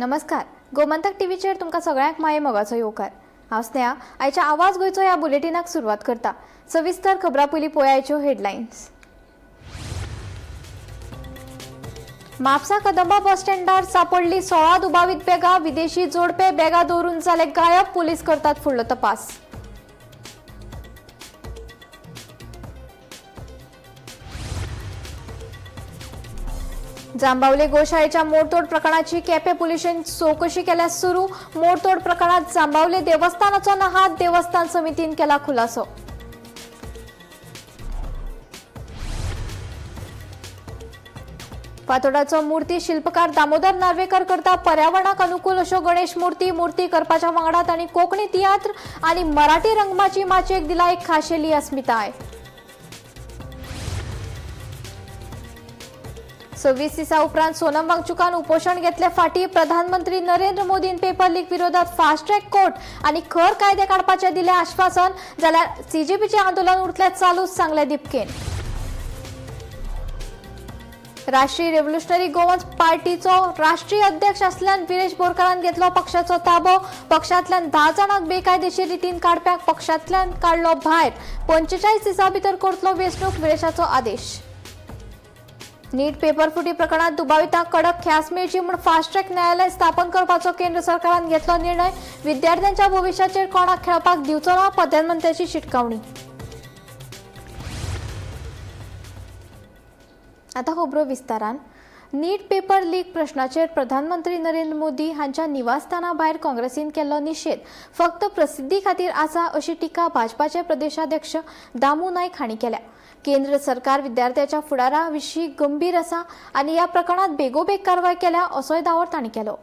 नमस्कार, गोमंतक टीव्हीचेर तुमकां सगळ्यांक माये मोगाचो येवकार. हांव स्नेहा, आयच्या आवाज गोंयचो ह्या बुलेटिनाक सुरवात करता. सविस्तर खबरां पयलीं पळयाच्यो हेडलायन्स. म्हापसा कदंबा बस स्टँडार सापडली 16 दुबावीत बॅगां. विदेशी जोडपे बॅगां दवरून जाले गायब. पुलीस करतात फुडलो तपास. जांबावले गोशाळेच्या मोडतोड प्रकरणाची केपें पुलिशेन चवकशी केल्या सुरू. मोडतोड प्रकरणात जांबावले देवस्थानाचो ना हात, देवस्थान समितीन केला खुलासो. फातोडाचो मूर्ती शिल्पकार दामोदर नार्वेकर करता पर्यावरणाक अनुकूल अश्यो गणेश मूर्ती. मूर्ती करपाच्या वांगडा तांणी कोंकणी तियात्र आनी मराठी रंगमाची माचयेक दिला एक खाशेली अस्मिताय. 26 दिसा उपरांत सोनम वांगचुकान उपोशण घेतले फाटी. प्रधानमंत्री नरेंद्र मोदीन पेपर लीक विरोधात फास्ट ट्रॅक कोर्ट आनी खर कायदे काडपाचे दिले आश्वासन. जाल्यार सीजेपीचे आंदोलन उरतले चालूच, सांगले दिपकेन. राष्ट्रीय रेव्होल्युशनरी गोवन्स पार्टीचो राष्ट्रीय अध्यक्ष असल्यान विरेश बोरकारान घेतलो पक्षाचो ताबो. पक्षांतल्यान 10 जाणांक बेकायदेशीर रितीन काडप्याक पक्षांतल्यान काडलो भायर. 45 दिसां भितर करतलो वेंचणूक, विरेशाचो आदेश. नीट पेपर फुटी प्रकरणात दुबावितांक कडक ख्यास मेळची म्हूण फास्ट ट्रॅक न्यायालय स्थापन करपाचो केंद्र सरकारान घेतलो निर्णय. विद्यार्थ्यांच्या भविश्याचेर कोणाक खेळपाक दिवचो ना, प्रधानमंत्र्याची शिटकावणी. आता खबरो विस्तारान. नीट पेपर लीक प्रश्नाचेर प्रधानमंत्री नरेंद्र मोदी हांच्या निवासस्थाना भायर काँग्रेसीन केल्लो निशेध फक्त प्रसिद्धी खातीर आसा, अशी टिका भाजपाचे प्रदेशाध्यक्ष दामू नायक हांणी केल्या. केंद्र सरकार विद्यार्थ्याच्या फुडारा विशीं गंभीर आसा आनी ह्या प्रकरणात बेगोबेग कारवाय केल्या, असोय दावो तांणी केलो.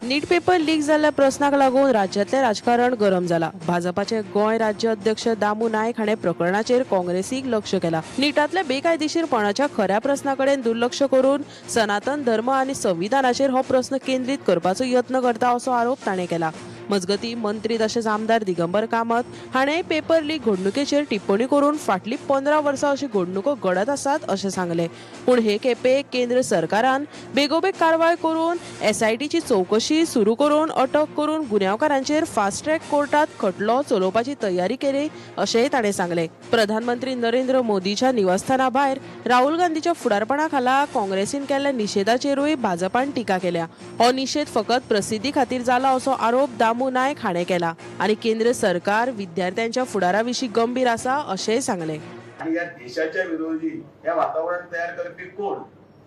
नीट पेपर लीक जाल्ल्या प्रस्नाक लागून राज्यांतलें राजकारण गरम जाला. भाजपाचे गोंय राज्य अध्यक्ष दामू नायक हाणें प्रकरणाचेर काँग्रेसीक लक्ष केला. निटांतल्या बेकायदेशीरपणाच्या खऱ्या प्रस्ना कडेन दुर्लक्ष करून सनातन धर्म आनी संविधानाचेर हो प्रस्न केंद्रीत करपाचो यत्न करता, असो आरोप ताणें केला. मजगतीं, मंत्री तशेंच आमदार दिगंबर कामत हाणें पेपर लीक घडणुकेचेर टिप्पणी करून फाटलीं 15 वर्सां अशी घडणुको घडत आसात अशें सांगलें. पूण हे खेपे केंद्र सरकारान बेगोबेग कारवाय करून एसआयटीची चवकशी सुरू करून अटक करून गुन्यांवकारांचेर फास्ट ट्रॅक कोर्टात खटलो चलोवपाची तयारी केली, अशेंय ताणें सांगलें. प्रधानमंत्री नरेंद्र मोदीच्या निवासस्थाना भायर राहुल गांधीच्या फुडारपणा खाला काँग्रेसीन केल्ल्या निशेधाचेरूय भाजपान टिका केल्या. हो निशेध फकत प्रसिद्धी खातीर जाला, असो आरोप दामू नायक हाणें केला आनी केंद्र सरकार विद्यार्थ्यांच्या फुडारा विशीं गंभीर आसा, अशेंय सांगलें. आणि या देशाच्या विरोधी हे वातावरण तयार करपी कोण,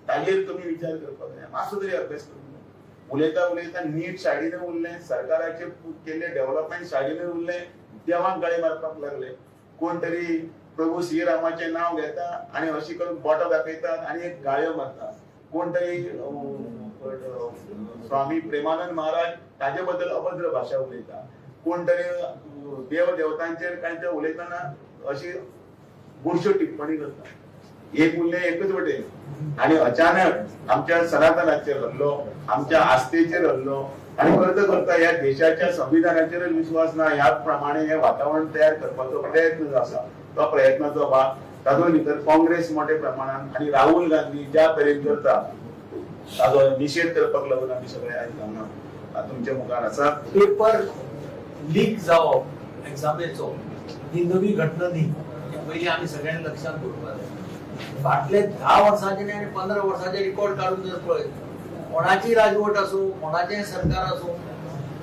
ताजेर तुमी विचार करपाक जाय. मातसो तरी अभ्यास करूंक जाय. उलयता उलयता नीट सायडीन उरलें, सरकाराचे केल्ले डेव्हलपमेंट सायडीन उरलें, देवाक गाळी मारपाक लागले. कोण तरी प्रभू श्रीरामाचें नांव घेता आनी अशी करून बोटां दाखयतात आनी एक गाळयो मारता. कोण तरी स्वामी प्रेमानंद महाराज ताजे बद्दल अभद्र भाशा उलयता. कोण तरी देव देवतांचेर कांय ते उलयतना अशी बुरश्यो टिप्पणी करता. एक उरलें एकच वटेन आणि अचानक आमच्या सनातनाचेर हल्लो, आमच्या आस्थेचेर हल्लो आणि करता करता ह्या देशाच्या संविधानाचेरच विश्वास ना, ह्या प्रमाणे हे वातावरण तयार करपाचो प्रयत्न जो आसा, तो प्रयत्नाचो भाग. तातूंत भितर काँग्रेस मोठ्या प्रमाणात आणि राहुल गांधी ज्या तरेन करता, ताजो निशेध करपाक लागून आमी सगळे आयज हांगा तुमच्या मुखार आसा. पेपर लीक जावप एग्जामेचो ही नवी घटना न्ही. हे पयलीं आमी सगळ्यांनी लक्षात दवरपाक जाय. फाटले 10 वर्सांचे आनी 15 वर्सांचे रिकॉर्ड काडून जर पळयत, कोणाची राजवट आसूं, कोणाचें सरकार आसूं,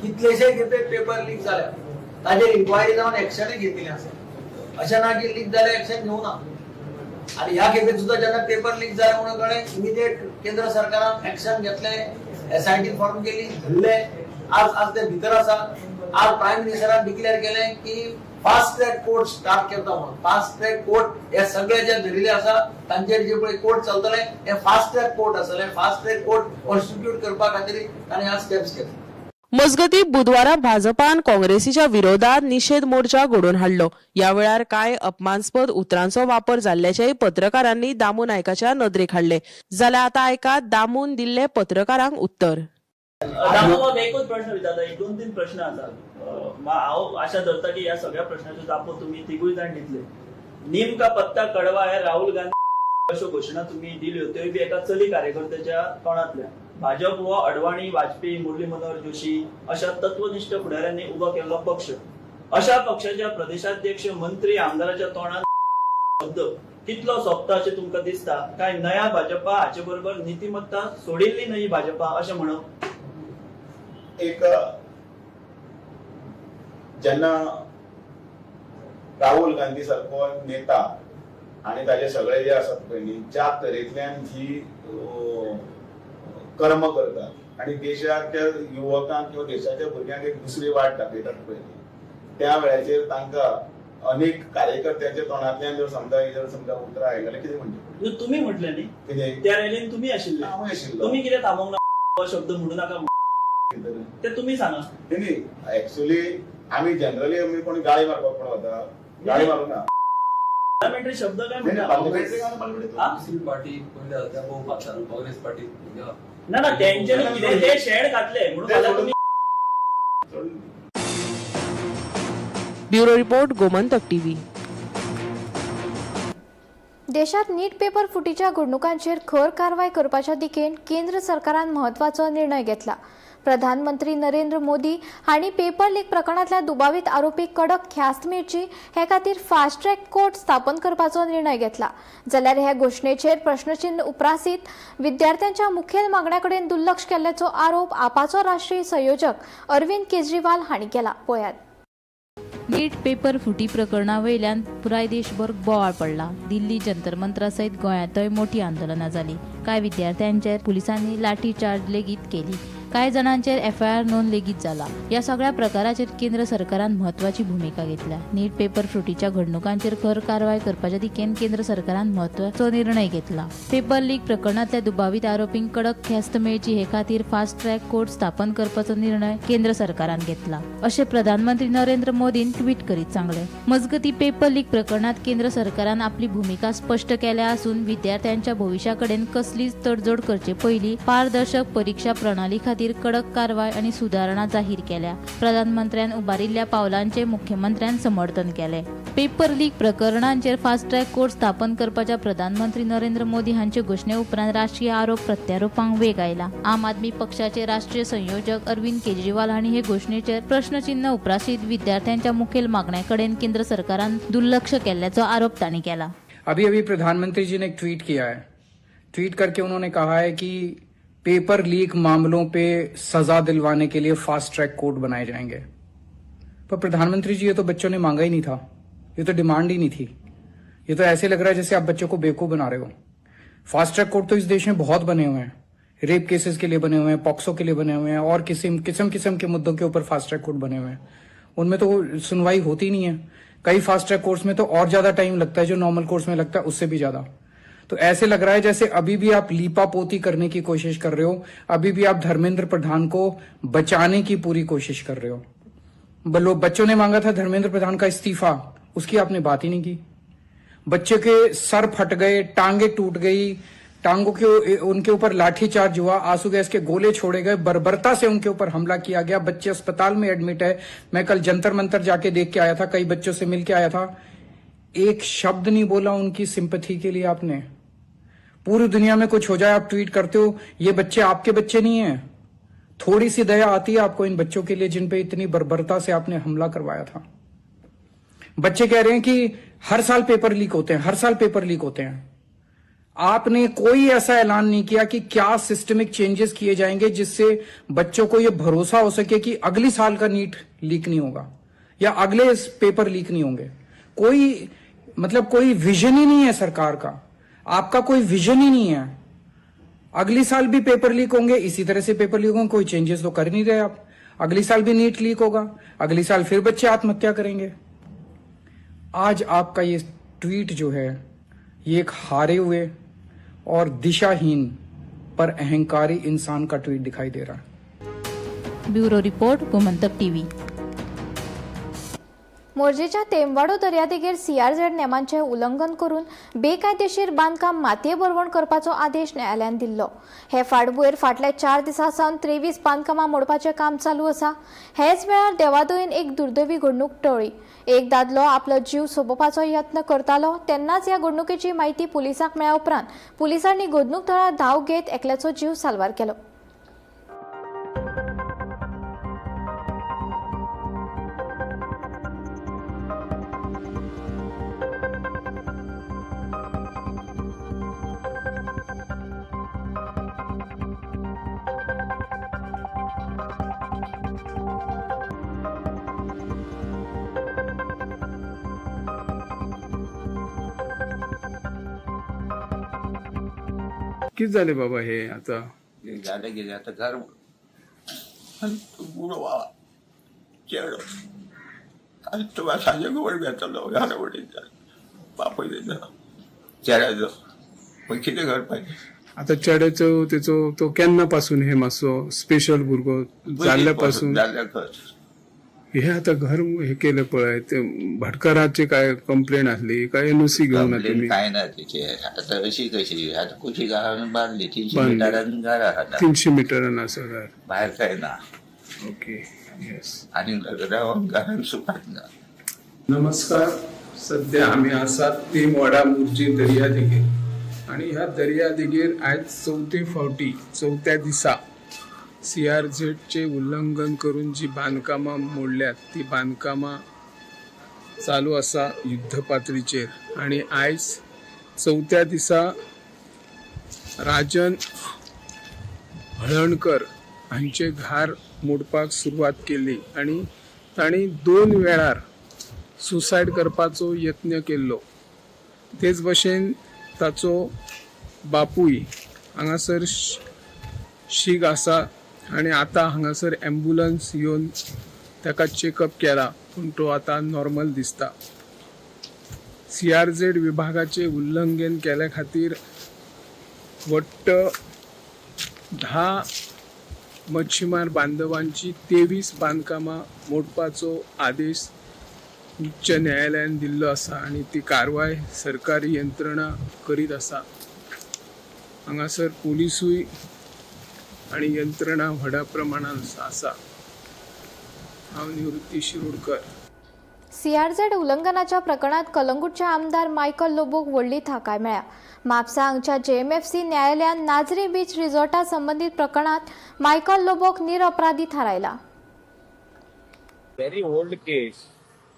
कितलेशे खेपे पेपर लीक जाल्या. ताजेर इन्क्वायरी जावन एक्शनूय घेतिल्लें आसा. अशें ना की लीक जाल्यार एक्शन घेवना. आनी ह्या खेपे सुद्दां जेन्ना पेपर लीक जाले म्हणून कळ्ळें, इमिजिएट केंद्र सरकारान एक्शन घेतलें, एसआयटी फॉर्म केली, धरले. आज आज ते भितर आसा. आज प्रायम मिनिस्टरान डिक्लेअर केलें की फास्ट ट्रॅक कोर्ट स्टार्ट करता म्हणून. फास्ट ट्रॅक कोर्ट हे सगळे जे धरिल्ले आसा, तांचेर जे पळय कोर्ट चलतले, हे फास्ट ट्रॅक कोर्ट आसतले. फास्ट ट्रॅक कोर्ट कॉन्स्टिट्यूट करपा खातीर ताणें ह्या स्टेप्स घेतले. मजगतीं, बुधवारा भाजपान काँग्रेसीच्या विरोधात निशेध मोर्चा घडोवन हाडलो. ह्या वेळार कांय अपमानस्पद उतरांचो वापर जाल्ल्याचेय पत्रकारांनी दामू नायकाच्या नदरेक हाडले. जाल्यार आतां आयकात दामून दिल्ले पत्रकारांक उत्तर. दामू बाब, एकूच प्रश्न विचारता. एक दोन तीन प्रश्न आसा. हांव आशा धरता की ह्या सगळ्या प्रश्नाच्यो जापो तुमी तिगूय जाण दितले. "नीम का पत्ता कड़वा है, राहुल गांधी" अश्यो घोशणा तुमी दिल्यो, त्योय बी एका चली कार्यकर्त्याच्या तोंडांतल्यान. भाजप हो अडवाणी, वाजपेयी, मुरली मनोहर जोशी अशा तत्वनिष्ठ फुडाऱ्यांनी उबो केल्लो पक्ष. अशा पक्षाच्या प्रदेशाध्यक्ष, मंत्री, आमदाराच्या तोंडात शब्द कितलो सोंपता अशें तुमकां दिसता? काय नया भाजपा हाचे बरोबर नीतिमत्ता सोडिल्ली न्हय भाजपा अशें म्हणप? एक जेन्ना राहुल गांधी सारको नेता आनी ताजे सगळे जे आसात पळय न्ही, ज्या तरेंतल्यान ही कर्म करतात आनी देशाच्या युवकांक किंवा देशाच्या भुरग्यांक एक दुसरी वाट दाखयतात पळय न्ही, त्या वेळाचेर तांकां अनेक कार्यकर्त्यांच्या तोंडांतल्यान जर समजा उतरां आयली जाल्यार कितें म्हणचें? तुम्ही म्हटलें न्ही? कितें? त्या रॅलीन तुमी आशिल्ले. हांव आशिल्लो. तुमी कितें थांबोवंक ना हो शब्द म्हणू नाका ते तुमी सांगा. न्ही, ऍक्च्युली आमी जनरली आमी कोणी गाळी मारपाक कोण वता? गाळी मारूंक ना. पार्लमेंटरी शब्द काय नाही, म्हणटा? पार्लमेंटरी काय पार्लमेंटरी? हा? दुसरी पार्टी पयली आसा त्या पळोवपाक शकता, काँग्रेस पार्टी. ना ना, तेंच्यानी कितें ते शेड घातले म्हणून फाल्यां तुमी ब्युरो रिपोर्ट, गोमंतक टीव्ही. देशात नीट पेपर फुटीच्या घडणुकांचेर खर कारवाय करपाच्या दिकेन केंद्र सरकारान म्हत्वाचो निर्णय घेतला. प्रधानमंत्री नरेंद्र मोदी हांणी पेपर लीक प्रकरणांतल्या दुबावीत आरोपीक कडक ख्यास्त मेळची हे खातीर फास्ट ट्रॅक कोर्ट स्थापन करपाचो निर्णय घेतला. जाल्यार हे घोशणेचेर प्रश्नचिन्न उप्रासीत विद्यार्थ्यांच्या मुखेल मागण्या कडेन दुर्लक्ष केल्ल्याचो आरोप आपाचो राष्ट्रीय संयोजक अरविंद केजरीवाल हांणी केला. पळयात. नीट पेपर फुटी प्रकरणा वयल्यान पुराय देशभर बोवाळ पडला. दिल्ली जंतर मंत्रा सयत गोंयांतय मोठी आंदोलनां जाली. कांय विद्यार्थ्यांचेर पुलिसांनी लाठी चार्ज लेगीत केली. कांय जाणांचेर एफआयआर नोंद लेगीत जाला. ह्या सगळ्या प्रकाराचेर केंद्र सरकारान म्हत्वाची भुमिका घेतल्या. नीट पेपर फुटीच्या घडणुकांचेर खर कारवाय करपाच्या दिकेन केंद्र सरकारान म्हत्वाचो निर्णय घेतला. पेपर लीक प्रकरणांतल्या दुबावीत आरोपींक कडक ख्यास्त मेळची हे खातीर फास्ट ट्रॅक कोर्ट स्थापन करपाचो निर्णय केंद्र सरकारान घेतला, अशें प्रधानमंत्री नरेंद्र मोदीन ट्वीट करीत सांगलें. मजगतीं, पेपर लीक प्रकरणांत केंद्र सरकारान आपली भुमिका स्पश्ट केल्या आसून विद्यार्थ्यांच्या भविश्या कडेन कसलीच तडजोड करचे पयलीं पारदर्शक परिक्षा प्रणाली खातीर कडक कारवाय आनी सुदारणा जाहीर केल्या. प्रधानमंत्र्यान उबारिल्ल्या पावलांचे मुख्यमंत्र्यान समर्थन केले. पेपर लीक प्रकरणांचेर फास्ट ट्रॅक कोर्ट स्थापन करपाच्या प्रधानमंत्री नरेंद्र मोदी हांचे घोशणे उपरांत राष्ट्रीय आरोप प्रत्यारोपांक वेग आयला. आम आदमी पक्षाचे राष्ट्रीय संयोजक अरविंद केजरीवाल हांणी हे घोशणेचेर प्रश्नचिन्ह उप्रासीत विद्यार्थ्यांच्या मुखेल मागण्या कडेन केंद्र सरकारान दुर्लक्ष केल्ल्याचो आरोप तांणी केला. अभी अभी प्रधानमंत्री जी ने एक ट्वीट किया है. ट्वीट करके उन्होंने कहा है कि पेपर लीक मामलों पे सजा दिलवाने के लिए फास्ट ट्रैक कोर्ट बनाए जाएंगे. पर प्रधानमंत्री जी, ये तो बच्चों ने मांगा ही नहीं था. ये तो डिमांड ही नहीं थी. ये तो ऐसे लग रहा है जैसे आप बच्चों को बेवकूफ बना रहे हो. फास्ट ट्रैक कोर्ट तो इस देश में बहुत बने हुए हैं. रेप केसेस के लिए बने हुए हैं, पॉक्सो के लिए बने हुए हैं और किस्म किस्म किस्म के मुद्दों के ऊपर फास्ट ट्रैक कोर्ट बने हुए हैं. उनमें तो सुनवाई होती नहीं है. कई फास्ट ट्रैक कोर्ट्स में तो और ज्यादा टाइम लगता है, जो नॉर्मल कोर्ट्स में लगता है उससे भी ज्यादा. तो ऐसे लग रहा है जैसे अभी भी आप लीपा पोती करने की कोशिश कर रहे हो. अभी भी आप धर्मेंद्र प्रधान को बचाने की पूरी कोशिश कर रहे हो. बलो बच्चों ने मांगा था धर्मेंद्र प्रधान का इस्तीफा, उसकी आपने बात ही नहीं की. बच्चे के सर फट गए, टांगे टूट गई, टांगों के उनके ऊपर लाठी चार्ज हुआ, आंसू गैस के गोले छोड़े गए, बर्बरता से उनके ऊपर हमला किया गया. बच्चे अस्पताल में एडमिट है. मैं कल जंतर मंतर जाके देख के आया था, कई बच्चों से मिल के आया था. एक शब्द नहीं बोला उनकी सिंपथी के लिए आपने. पूरी दुनिया में कुछ हो जाए, आप ट्वीट करते हो. ये बच्चे आपके बच्चे नहीं हैं? थोड़ी सी दया आती है आपको इन बच्चों के लिए, जिन पे इतनी बर्बरता से आपने हमला करवाया था? बच्चे कह रहे हैं कि हर साल पेपर लीक होते हैं, हर साल पेपर लीक होते हैं. आपने कोई ऐसा ऐलान नहीं किया कि क्या सिस्टमिक चेंजेस किए जाएंगे जिससे बच्चों को यह भरोसा हो सके कि अगली साल का नीट लीक नहीं होगा या अगले पेपर लीक नहीं होंगे. कोई मतलब कोई विजन ही नहीं है सरकार का. आपका कोई विजन ही नहीं है. अगली साल भी पेपर लीक होंगे, इसी तरह से पेपर लीक होंगे. कोई चेंजेस तो कर नहीं रहे आप. अगली साल भी नीट लीक होगा, अगली साल फिर बच्चे आत्महत्या करेंगे. आज आपका ये ट्वीट जो है, ये एक हारे हुए और दिशाहीन पर अहंकारी इंसान का ट्वीट दिखाई दे रहा है. Bureau report, Gomantak TV. मोरजेच्या तेमवाडो दर्यादेगेर सीआरझेड नेमांचें उल्लंघन करून बेकायदेशीर बांदकाम मातये भरवण करपाचो आदेश न्यायालयान दिल्लो. हे फाटभुंयेर फाटल्या 4 दिसां सावन 23 बांदकामां मोडपाचें काम चालू आसा. हेच वेळार देवादयेन एक दुर्दैवी घडणूक टळ्ळी. एक दादलो आपलो जीव सोंपोवपाचो यत्न करतालो तेन्नाच ह्या घडणुकेची म्हायती पुलिसांक मेळ्ळ्या उपरांत पुलिसांनी घडणूक थळार धांव घेत एकल्याचो जीव साल्वार केलो. कितें जालें बाबा हे आतां? हे जालें कितें आतां घर आनी तो गुडो बाबा चेडो आनी तुका सांजे खबर घेतलो घरा वडील बापूय तेजो चेड्याचो मागीर कितें करपाचें? आतां चेड्याचो तेचो तो केन्ना पासून हे मातसो स्पेशल भुरगो जाल्ल्या पासून? जाल्ल्या खच. हे आतां घर हे केलें पळय, ते भाटकाराचे काय कंप्लेन आसली काय एनओसी घेवना कंप्लेन तुमी? काय ना तिचे. आतां अशी कशी आतां कुशीक आहा बांदली 300 बांदली. मिटरान घर आहा. 300 मिटरान आसा घर. भायर काय ना. ओके, येस. आनी रावंक घरान सुखात ना. नमस्कार. सध्या आमी आसात ती मोडा मुर्जी दर्या देगेर आनी ह्या दर्या देगेर आयज चवथे फावटी चवथ्या दिसा सीआरझेडचे उल्लंघन करून जी बांदकामां मोडल्यात ती बांदकामां चालू आसा युद्ध पातळीचेर आनी आयज चवथ्या दिसा राजन हळणकर हांचे घार मोडपाक सुरवात केली आनी तांणी 2 वेळार सुसायड करपाचो यत्न केल्लो. तेच भशेन ताचो बापूय हांगासर शीक आसा आनी आतां हांगासर एम्बुलन्स येवन ताका चॅकअप केला, पूण तो आतां नॉर्मल दिसता. सीआरझेड विभागाचे उल्लंघन केल्या खातीर वट्ट 10 मच्छीमार बांधवांची 23 बांदकामां मोडपाचो आदेश उच्च न्यायालयान दिल्लो आसा आनी ती कारवाय सरकारी यंत्रणा करीत आसा. हांगासर पोलिसूय आनी यंत्रणा व्हडा प्रमाणान आसा. हांव निवृत्ती शिरोडकर. सीआरझेड उल्लंघनाच्या प्रकरणात कलंगूटचे आमदार मायकल लोबोक व्हडली थाकाय मेळ्ळ्या. म्हापसा हांगच्या जेएमएफसी न्यायालयान नाजरी बीच रिसॉर्टा संबंदीत प्रकरणात मायकल लोबोक निरपराधी थारायला. Very old case.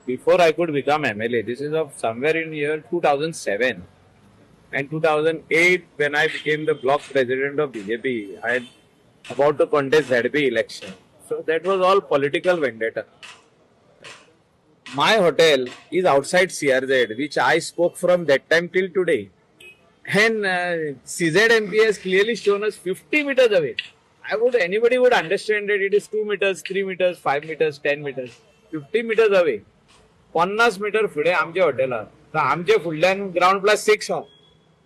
Before I could become MLA, this is of somewhere in year 2007 and 2008 when I became the block president of BJP. I had about to contest ZP election. So that was all political vendetta. My hotel is outside CRZ, which I spoke from that time till today. And CZMP has clearly shown us 50 meters away. Anybody would understand that it is 2 meters, 3 meters, 5 meters, 10 meters, 50 meters away. 50 metre फुडें आमच्या हॉटेला, तर आमच्या फुडल्यान ground plus 6 आहा.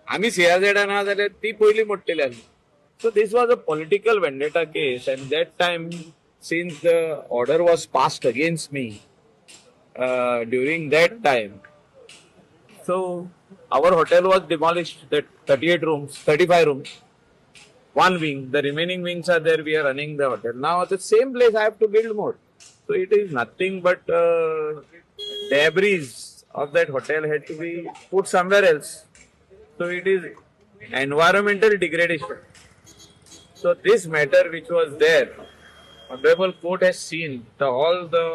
आमी सीआरझेडान आहा जाल्यार ती पयली मोडटली आसली. So this was a political vendetta case, and that time since the order was passed against me during that time, so our hotel was demolished, that 38 rooms, 35 rooms, one wing, the remaining wings are there, we are running the hotel. Now at the same place I have to build more. So it is nothing but debris of that hotel had to be put somewhere else. So it is environmental degradation. So this matter which was there, Honorable Court has seen all the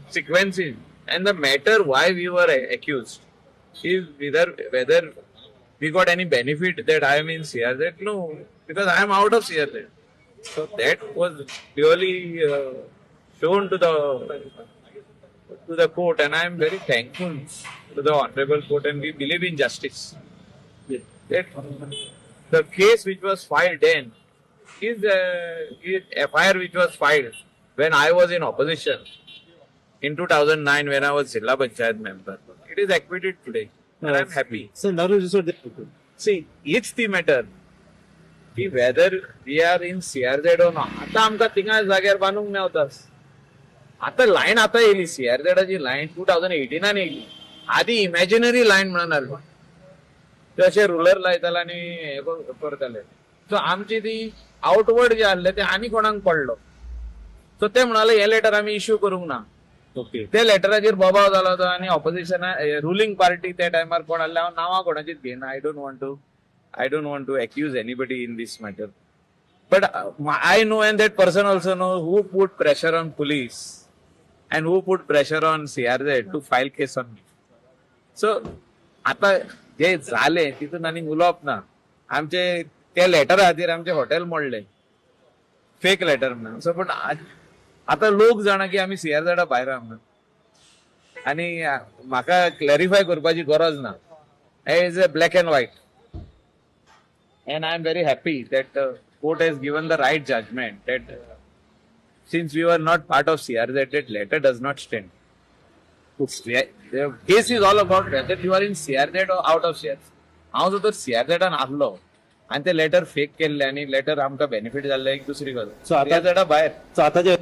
sequences and the matter why we were accused. Is whether we got any benefit that I am in CRZ? No, because I am out of CRZ. So that was purely shown to the court, and I am very thankful to the Honorable Court, and we believe in justice. That the case which was filed then is FIR which was filed when I was in opposition in 2009 when I was Zilla Panchayat member. It is acquitted today, and I am happy. Sir, See, it's the matter. की whether we are in CRZ or not. आता आमकां थिंगा जाग्यार बांदूंक मेवता. आता line आता येयली, सीआरझेडाची line 2018 येयली. आदी इमॅजिनरी लायन म्हणून आसली, ते अशे रुलर लायताले आनी हे करताले. सो आमची ती आउटवर्ड जे आसले ते आनी कोणाक पडलो. सो ते म्हणाले हे लेटर आमी इश्यू करूंक ना. ओके. त्या लेटराचेर बोबाव जालो तो आनी ऑपोजिशना रुलींग पार्टी त्या टायमार कोण आसले हांव नांवां कोणाचीच घेयना. I don't want to accuse anybody in this matter, but I know and that person also know who put pressure on police and who put pressure on CRZ to file case on me. So आता जे जालें तितून आनी उलोवप ना. आमचे त्या लेटरा खातीर आमचे हॉटेल मोडले, फेक लेटर म्हणून. सो पण आतां लोक जाणा की आमी सीआरझेडा भायर आहा म्हणून, आनी म्हाका क्लॅरिफाय करपाची गरज ना. Is a black and white. And I am very happy that court has given the right judgment that since we were not part of CRZ, that letter does not stand. The case is all about whether you are in CRZ or out of CRZ. हांव जर तर सीआरझेडान आसलो आनी ते letter fake केल्ले आनी letter आमकां benefit जाल्लें एक दुसरी गजाल. सीआरझेडा भायर.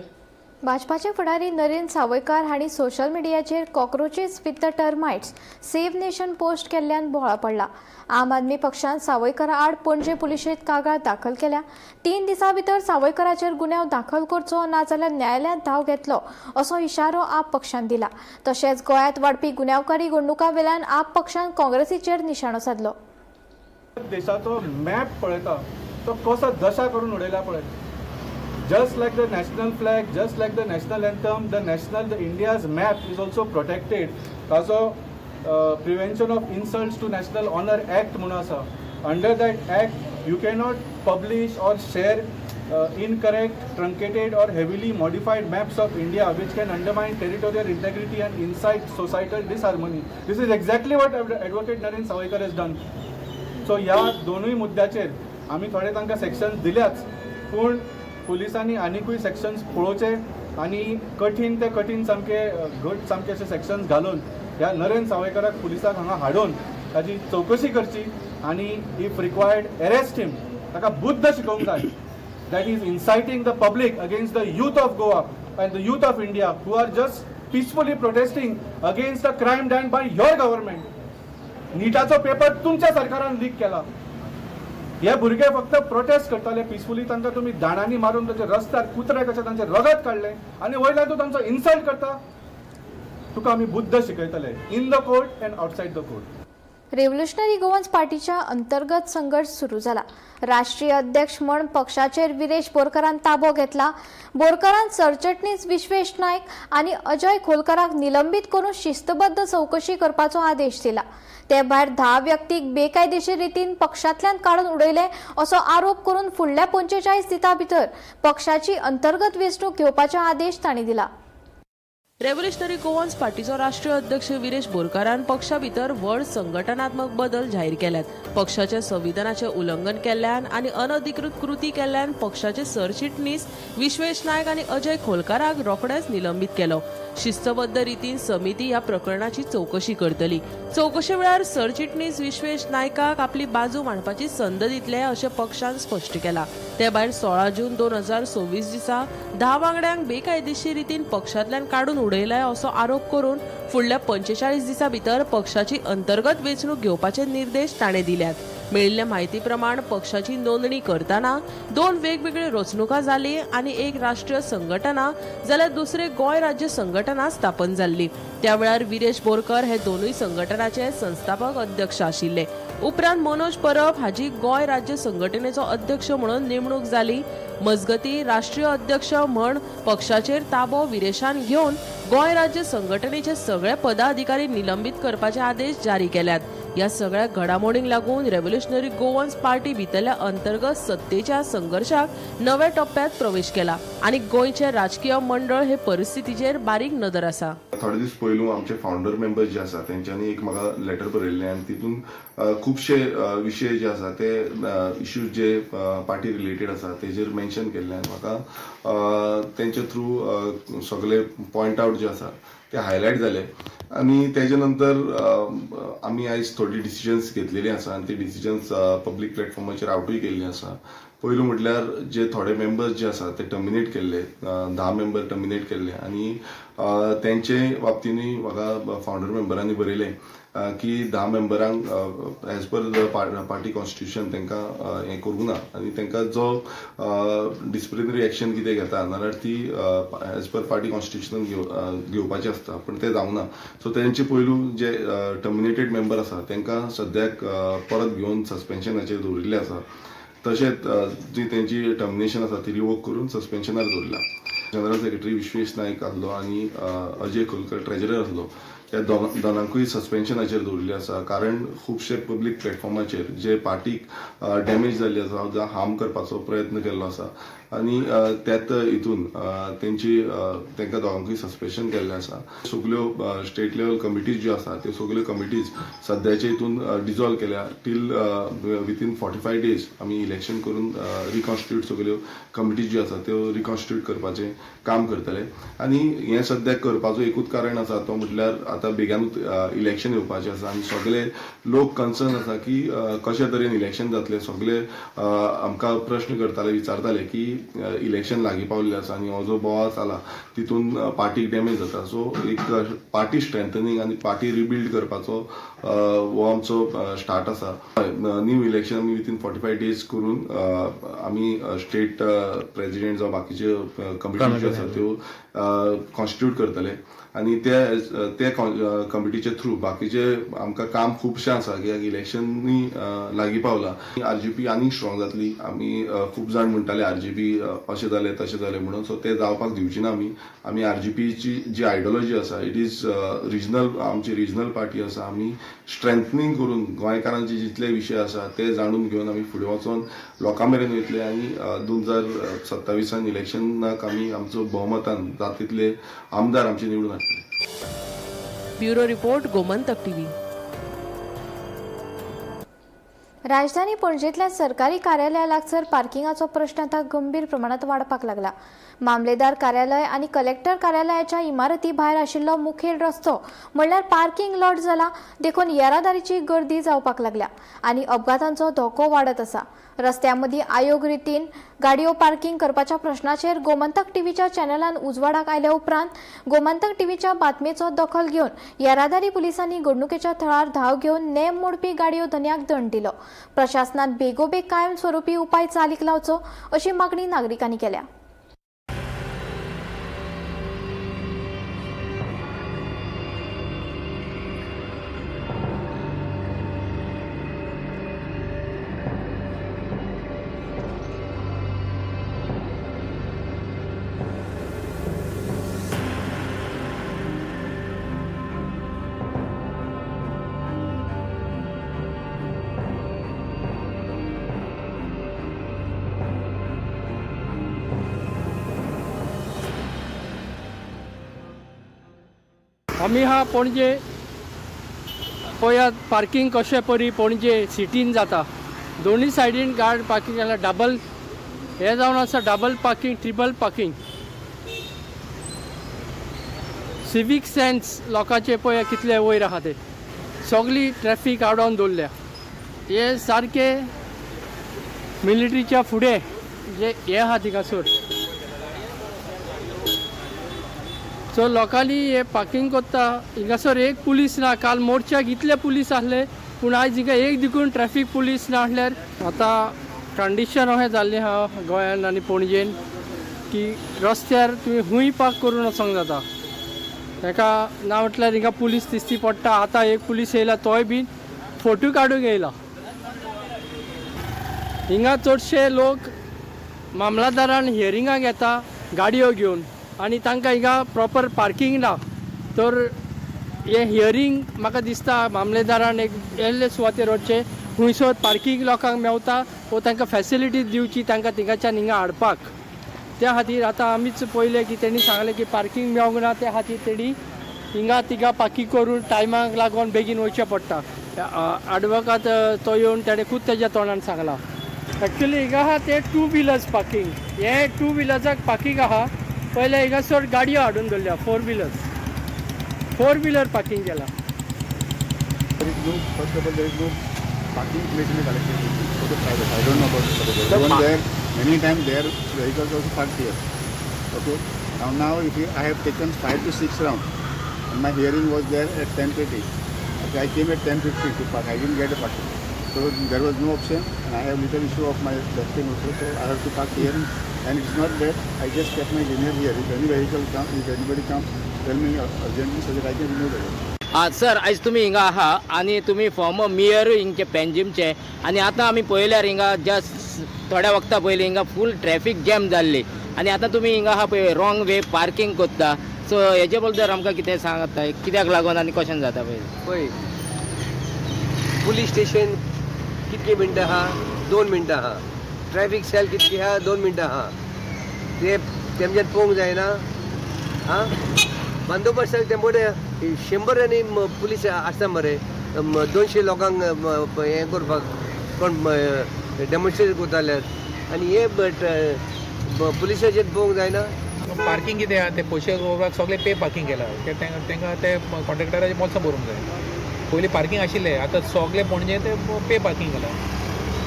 भाजपाचे फुडारी नरेंद्र सावयकार हांणी सोशल मिडियाचेर cockroaches with the termites save nation post केल्ल्यान बोवाळ पडला. आम आदमी पक्षान सावयकारा आड पणजे पुलिशेंत कागाळ दाखल केल्या. 3 दिसां भितर सावयकाराचेर गुन्यांव दाखल करचो नाजाल्यार न्यायालयांत धांव घेतलो असो इशारो आप पक्षान दिला. तशेंच गोंयांत वाडपी गुन्यांवकारी घडणुकां वेल्यान आप पक्षान काँग्रेसीचेर निशाणो सादलो. देशाचो मॅप पळयता तो कसो दशा करून उडयला पळय. Just like the national flag, just like the national anthem, the India's map is also protected. ताजो Prevention of Insults to National Honour Act म्हणून आसा. Under that act you cannot publish or share incorrect, truncated or heavily modified maps of India which can undermine territorial integrity and incite societal disharmony. This is exactly what Advocate Naren Sawaikar has done. So ह्या दोनूय मुद्द्याचेर आमी थोडे तांकां sections दिल्याच, पूण पुलिसांनी आनिकूय sections पळोवचे आनी कठीण ते कठीण सामके घट सामके अशे सेक्शन्स घालून ह्या नरेन सावयकाराक पुलिसाक हांगा हाडून ताजी चवकशी करची आनी if required arrest him. ताका बुद्द शिकोवंक जाय that is inciting the public against the youth of Goa and the youth of India who are just peacefully protesting against the crime done by your government. निटाचो paper तुमच्या सरकारान leak केला. हे भुरगे फक्त प्रोटेस्ट करताले पिसफुली, तांकां तुमी दाणांनी मारून तांचे रस्त्यार कुत्रे कशे तांचें रगत काडलें आनी वयल्यान तूं तांचो इन्सल्ट करता. तुका आमी बुद्द शिकयतले in the court and outside the court. Revolutionary Goans पार्टीच्या अंतर्गत संघर्ष सुरू जाला. राष्ट्रीय अध्यक्ष म्हण पक्षाचेर विरेश बोरकारान ताबो घेतला. बोरकारान सरचिटणीस विश्वेश नायक आनी अजय खोलकाराक निलंबीत करून शिस्तबद्ध चवकशी करपाचो आदेश दिला. ते भायर 10 व्यक्तीक बेकायदेशीर रितीन पक्षांतल्यान काडून उडयले असो आरोप करून फुडल्या 45 दिसां भितर पक्षाची अंतर्गत वेंचणूक घेवपाचो आदेश तांणी दिला. रेव्होल्युशनरी गोवन्स पार्टीचो राष्ट्रीय अध्यक्ष विरेश बोरकारान पक्षा भितर व्हड संघटनात्मक बदल जाहीर केल्यात. पक्षाच्या संविधानाचें उल्लंघन केल्ल्यान आनी अनधिकृत कृती केल्ल्यान पक्षाचे सरचिटणीस विश्वेश नायक आनी अजय खोलकाराक रोखडेच निलंबीत केलो. शिस्तबद्ध रितीन समिती ह्या प्रकरणाची चवकशी करतली. चवकशे वेळार सरचिटणीस विश्वेश नायकाक आपली बाजू मांडपाची संद दितले अशें पक्षान स्पश्ट केलां. ते भायर 16 जून 2026 दिसा 10 वांगड्यांक बेकायदेशीर रितीन पक्षांतल्यान काडून उडयलाय असो आरोप करून फुडल्या 45 दिसां भितर पक्षाची अंतर्गत वेंचणूक घेवपाचे निर्देश ताणें दिल्यात. मेळिल्ल्या म्हायती प्रमाण पक्षाची नोंदणी करतना 2 वेगवेगळ्यो रचणुका जाली आनी एक राष्ट्रीय संघटना जाल्यार दुसरे गोंय राज्य संघटना स्थापन जाल्ली. त्या वेळार विरेश बोरकर हे दोनूय संघटनाचे संस्थापक अध्यक्ष आशिल्ले. उपरांत मनोज परब हाजी गोंय राज्य संघटनेचो अध्यक्ष म्हणून नेमणूक जाली. मजगती राष्ट्रीय अध्यक्ष म्हण पक्षाचेर ताबो विरेशान घेवन गोंय राज्य संघटनेचे सगळे पदाधिकारी निलंबीत करपाचे आदेश जारी केल्यात. ह्या सगळ्या घडामोडींक लागून रेव्होल्युशनरी गोवन्स पार्टी भितरल्या अंतर्गत सत्तेच्या संघर्शाक नव्या टप्प्यात प्रवेश केला आनी गोंयचे राजकीय मंडळ हे परिस्थितीचेर बारीक नदर आसा. थोडे दीस पयलू आमचे फावंडर मेंबर्स जे आसा तेंच्यांनी एक म्हाका लेटर बरयल्लें आनी तितून खुबशे विशय जे आसा ते इश्यूज जे पार्टी रिलेटेड आसा तेजेर मेन्शन केल्ले आनी म्हाका तेंच्या थ्रू सगळे पॉयंट आवट जे आसा ते हायलायट जाले आनी तेजे नंतर आमी आयज थोडी डिसिजन्स घेतलेली आसा आनी ती डिसिजन्स पब्लीक प्लॅटफॉर्माचेर आवटूय केल्ली आसा. पयलू म्हटल्यार जे थोडे मेंबर्स जे आसा ते टर्मिनेट केल्ले, 10 मेंबर टर्मिनेट केल्ले आनी तेंचे बाबतीनूय म्हाका फावंडर मेंबरांनी बरयलें की 10 मेंबरांक as per the party constitution तांकां हें करूंक ना आनी तांकां जो डिसिप्लिनरी एक्शन कितें घेता नाजाल्यार ती एज पर पार्टी कॉन्स्टिट्युशन घेवपाची आसता, पूण तें जावंक ना. सो तेंचे पयलू जे टर्मिनेटेड मेंबर आसा तांकां सद्याक परत घेवन सस्पेन्शनाचेर दवरिल्लें आसा. तशेंच जी तेंची टर्मिनेशन आसा ती रिवोक करून सस्पेन्शनार दवरला. जनरल सेक्रेटरी विश्वेश नायक आसलो आनी अजय खोलकर ट्रेजरर आसलो. त्या दोनांकूय सस्पेन्शनाचेर दवरिल्ले आसा, कारण खुबशे पब्लीक प्लॅटफॉर्माचेर जे पार्टीक डॅमेज जाल्ली आसा जावं हार्म करपाचो प्रयत्न केल्लो आसा आनी त्यात हितून तेंची तांकां दोगांकूय सस्पेन्शन केल्लें आसा. सगल्यो स्टेट लेवल कमिटीज ज्यो आसा त्यो सगल्यो कमिटीज सद्याचे हितून डिजॉल्व केल्या till within 45 days. आमी इलेक्शन करून रिकॉन्स्टिट्यूट सगल्यो कमिटीज ज्यो आसा त्यो रिकॉन्स्टिट्यूट करपाचें काम करतले. आनी हें सद्याक करपाचो एकूच कारण आसा, तो म्हटल्यार आतां बेग्यानूच इलेक्शन येवपाचें आसा आनी सगळे लोक कन्सर्न आसा की कशे तरेन इलेक्शन जातलें. सगळे आमकां प्रश्न करताले, विचारताले की इलेक्शन लागीं पावल्लें आसा आनी हो जो बोवाळ जाला तितून पार्टीक डॅमेज जाता. सो एक पार्टी स्ट्रेंथनींग आनी पार्टी रिबिल्ड करपाचो हो आमचो स्टार्ट आसा. न्यू इलेक्शन आमी विथीन 45 डेज करून आमी स्टेट प्रेजिडेंट जावं बाकीच्यो कमिटी ज्यो आसा त्यो कॉन्स्टिट्यूट करतले आनी ते ते कमिटीचे थ्रू बाकीचे आमकां काम खुबशें आसा, कित्याक इलेक्शनूय लागीं पावला. आरजीपी आनीक स्ट्रॉंग जातली. आमी खूब जाण म्हणटाले आरजीपी अशें जालें, तशें जालें म्हणून, सो ते जावपाक दिवची ना आमी. आमी आरजीपीची जी आयडियोलॉजी आसा, it is regional, आमची रिजनल पार्टी आसा. आमी स्ट्रेंथनींग करून गोंयकारांचे जितले विशय आसा ते जाणून घेवन आमी फुडें वचोन लोकां मेरेन वयतले आनी 2027 इलेक्शनाक आमी आमचो बहुमतान जाता तितले आमदार आमचे निवडून हाडटले. Bureau report, Gomantak TV. राजधानी पणजेंतल्या सरकारी कार्यालया लागसर पार्किंगाचो प्रश्न आतां गंभीर प्रमाणात वाडपाक लागला. मामलेदार कार्यालय आनी कलेक्टर कार्यालयाच्या इमारती भायर आशिल्लो मुखेल रस्तो म्हणल्यार पार्किंग लॉट जाला. देखून येरादारीची गर्दी जावपाक लागल्या आनी अपघातांचो धोको वाडत आसा. रस्त्या मदीं आयोग रितीन गाडयो पार्किंग करपाच्या प्रश्नाचेर गोमंतक टीव्हीच्या चॅनलान उजवाडाक आयल्या उपरांत गोमंतक टीव्हीच्या बातमेचो दखल घेवन येरादारी पुलिसांनी घडणुकेच्या थळार धांव घेवन नेम मोडपी गाडयो धनयाक दंड दिलो. प्रशासनान बेगोबेग कायमस्वरूपी उपाय चालीक लावचो अशी मागणी नागरिकांनी केल्या. आमी हा पणजे. पळयात पार्किंग कशें परी पणजे सिटीन जाता. दोनूय सायडीन गाड पार्किंग केला. डबल हे जावन आसा, double parking, triple parking. Civic sense लोकांचे पळया कितले वयर आहा ते. सगळी ट्रॅफीक आडोवन दवरल्या. हे सारके मिलिटरीच्या फुडें जे हे आहा थिंगासर. सो लोकांनी हे पार्किंग करता. हिंगासर एक पुलीस ना. काल मोर्चाक इतले पुलीस आसले, पूण आयज हिंगा एक देखून ट्रॅफीक पुलीस ना. आसल्यार आतां कंडिशन अशें जाल्लें आहा गोंयान आनी पणजेन की रस्त्यार तुवें खूंय पार्क करून वचोंक जाता. ताका ना म्हटल्यार हिंगा पुलीस दिश्टी पडटा. आतां एक पुलीस येयला, तोय बीन फोटो काडूंक येयला. हिंगा चडशे लोक मामलादारान हियरिंगाक येता गाडयो घेवन आनी तांकां हिंगा प्रॉपर पार्किंग ना. तर हें हियरींग म्हाका दिसता मामलेदारान एक येल्ले सुवातेर वचचें, खुंयसर पार्किंग लोकांक मेवता वो तांकां फॅसिलिटीज दिवची, तांकां थिंगाच्यान हिंगा हाडपाक. त्या खातीर आतां आमीच पळयलें की तेणी सांगलें की पार्किंग मेवंक ना. त्या खातीर तेणी हिंगा तिगा पार्किंग करून टायमाक लागून बेगीन वयचें पडटा. आडवोकात तो येवन तेणें खूब तेज्या तोंडान सांगलां. एक्चुली हिंगा आहा ते टू व्हिलर्स पार्किंग. हे टू व्हिलर्साक पार्किंग आहा. पयलें हिंगासर गाडयो हाडून दवरल्या, four wheelers, four wheeler parking केला. There is no, first of all, there is no parking place in the collectorate for the private. I don't know about the public. Even there, many times their vehicles also parked here. Okay. Now if you, I have taken five to six rounds, and my hearing was there at 10:30. Okay, I came at 10:50 to park. I didn't get a parking. So there was no option, and I have little issue of my back pain also, so I have to park here. And it's not that I just kept my junior here. If any vehicle comes, if anybody comes, tell me urgently so that I can remove it. Sir, आयज तुमी हिंगा आहा आनी तुमी farmer mayor हिंगचे पेंजिमचे आनी आतां आमी पळयल्यार हिंगा जस्ट थोड्या वखता पयलीं हिंगा फूल ट्रॅफीक जॅम जाल्ली आनी आतां तुमी हिंगा आहा पळय, रॉंग वे पार्किंग करता. सो हेजे बद्दल आमकां कितें सांगता, कित्याक लागून आनी कशें जाता पळय? पळय, पुलीस स्टेशन कितकी मिनटां आहा? 2 मिनटां आहा. ट्रॅफिक सेल कितकी आहा? 2 मिनटां आहा. ते तेमच्यान पळोवंक जायना? आं, बंदोबस्त ते मोठे 100 पुलीस आसता मरे, 200 लोकांक हें करपाक कोण डेमॉन्स्ट्रेशन करता जाल्यार, आनी हे पुलिसाचेर पळोवंक जायना? पार्किंग कितें आहा, ते पयशे दवरपाक सगळे पे पार्किंग केला. ते तांकां ते कॉन्ट्रॅक्टराचे बोल्सां भरूंक जाय. पयलीं पार्किंग आशिल्लें, आतां सगळे पणजे ते पे पार्किंग केला.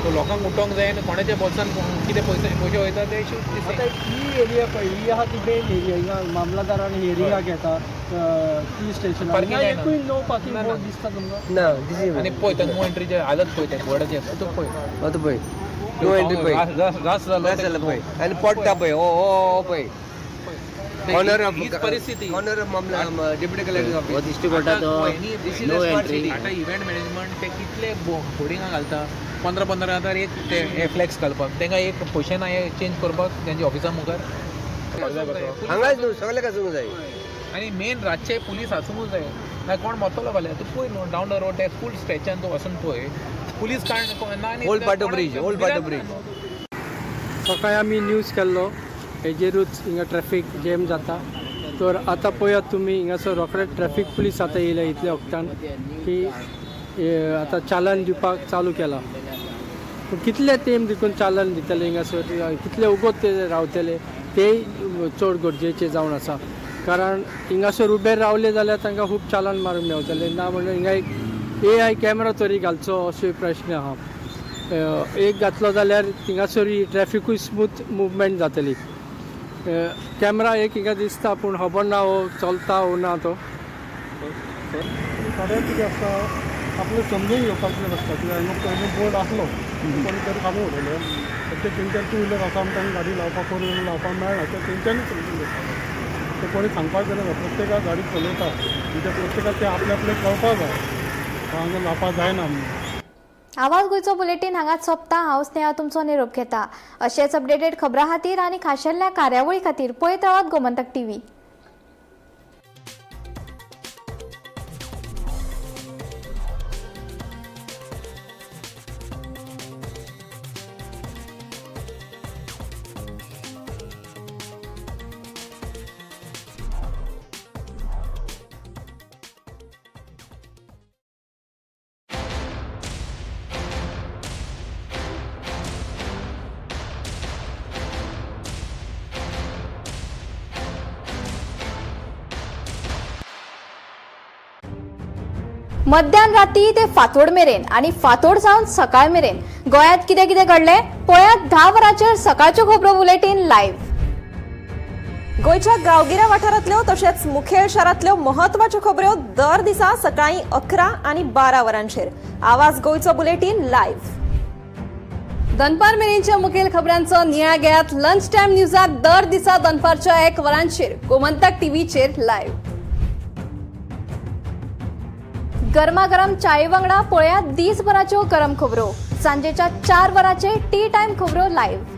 सो लोकांक उठोवंक जाय आनी कोणाच्या बोल्सान कितें पयशे वयता ते. आतां ही एरिया पळय, ही आहा ती मेन एरिया. हिंगा मामलादारान हियरिंगा घेता पुलीस स्टेशनार. एकूय नो पार्किंग बोर्ड दिसता तुमकां? ना. आनी पळय ते नो एंट्रीचे हालत पळय, ते बोर्डाचे तूं पळय. आतां पळय नो एंट्री पळय, रास जालो पळय, आनी पडटा पळय. ओ ओ पळय, कॉर्नर ऑफ परिस्थिती, कॉर्नर ऑफ मामला डेप्युटी कलेक्टर ऑफिस. दिश्टी पडटा तो नो एंट्री. आतां इव्हेंट मॅनेजमेंट ते कितले होर्डिंगां घालता, 15-15 हजार एक ते फ्लॅक्स घालपाक. तांकां एक पयशे ना हे चेंज करपाक तेंच्या ऑफिसा मुखार. हांगाच न्हू, सगळ्याक आसूंक जाय. आनी मेन रातचे पुलीस आसूंकूच जाय, ना कोण मरतलो फाल्यां. तूं पळय न्हू, डावन the road ते फूल स्ट्रेचान तूं वचून पळय, पुलीस कांय ना. Old Patto bridge, old Patto bridge. सकाळी आमी न्यूज केल्लो हेजेरूच, हिंगा ट्रॅफिक जॅम जाता. तर आतां पळयात तुमी, हिंगासर रोखडे ट्रॅफिक पुलीस आतां येयले इतल्या वखदान की आतां चालन दिवपाक चालू केलां. पूण कितले तेंप देखून चालन दितले हिंगासर, कितले उगोत ते रावतले ते चड गरजेचें जावन आसा. कारण हिंगासर उबे रावले जाल्यार तांकां खूब चालन मारूंक मेवतलें. ना म्हणल्यार हिंगा एक AI camera तरी घालचो असो प्रश्न आहा. एक घातलो जाल्यार थिंगासर ट्रॅफिकूय स्मूथ मुवमेंट जातली. कॅमरा एक हिंगा दिसता, पूण खबर ना हो चलता वो ना तो. थोडें कितें आसता, आपलें समजून घेवपाक आसता. कित्याक हांगा पयलीं बोर्ड आसलो, कोणी तरी काडून उडयले, तर ते तेंच्यान टू व्हिलर आसा आनी तांकां गाडी लावपाक, फोर व्हिलर लावपाक मेळना, ते तेंच्यांनी समजून घेवपाक जाय. ते कोणी सांगपाक गरज ना. प्रत्येकाक गाडी चलयता म्हणजे प्रत्येकाक ते आपले आपले कळपाक जाय, हांगा लावपाक जायना म्हणून. आवाज गोंयचो बुलेटीन हांगाच सोंपता. हांव स्नेहा तुमचो निरोप घेता. अशेच अपडेटेड खबरां खातीर आनी खाशेल्या कार्यावळी खातीर पळयत रावात गोमंतक टीव्ही. मध्यान राती ते फांतोड मेरेन आनी फांतोड जावन सकाळ मेरेन गोंयांत कितें कितें घडलें पळयात 10 वरांचेर सकाळच्यो खबरो बुलेटीन लायव्ह. गोंयच्या गांवगिऱ्या वाठारांतल्यो तशेंच मुखेल शारांतल्यो म्हत्वाच्यो खबऱ्यो दर दिसा सकाळीं 11 आनी 12 वरांचेर आवाज गोंयचो बुलेटीन लायव्ह. दनपार मेरेनच्या मुखेल खबरांचो नियाळ घेयात लंच टायम न्यूजात दर दिसा दनपारच्या 1 वरांचेर गोमंतक टीव्हीचेर लायव्ह. गरमागरम चाये वांगडा पळयात दिसभराच्यो गरम खबरो सांजेच्या 4 वरांचेर टी टायम खबरो लायव्ह.